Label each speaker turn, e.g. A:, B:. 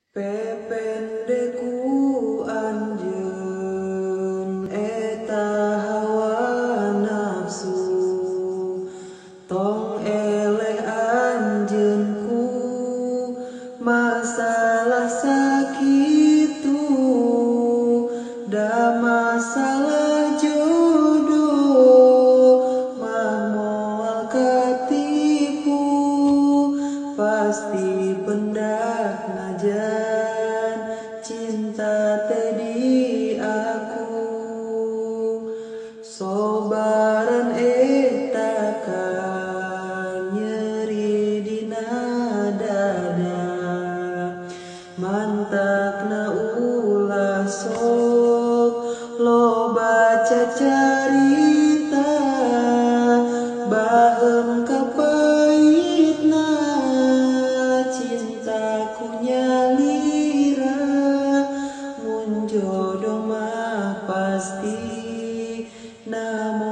A: Pepende ku anjeun eta hawa nafsu, tong eleh anjeun ku masalah sakitu, da masalah jodoh mah moal katipu, pasti pendak najan cinta teh di aku. Sobaran eta kan nyeri dina dada, mantakna ulah sok loba cacarita, baheum kapaitna cintaku nyalira, mun jodoh mah pasti na.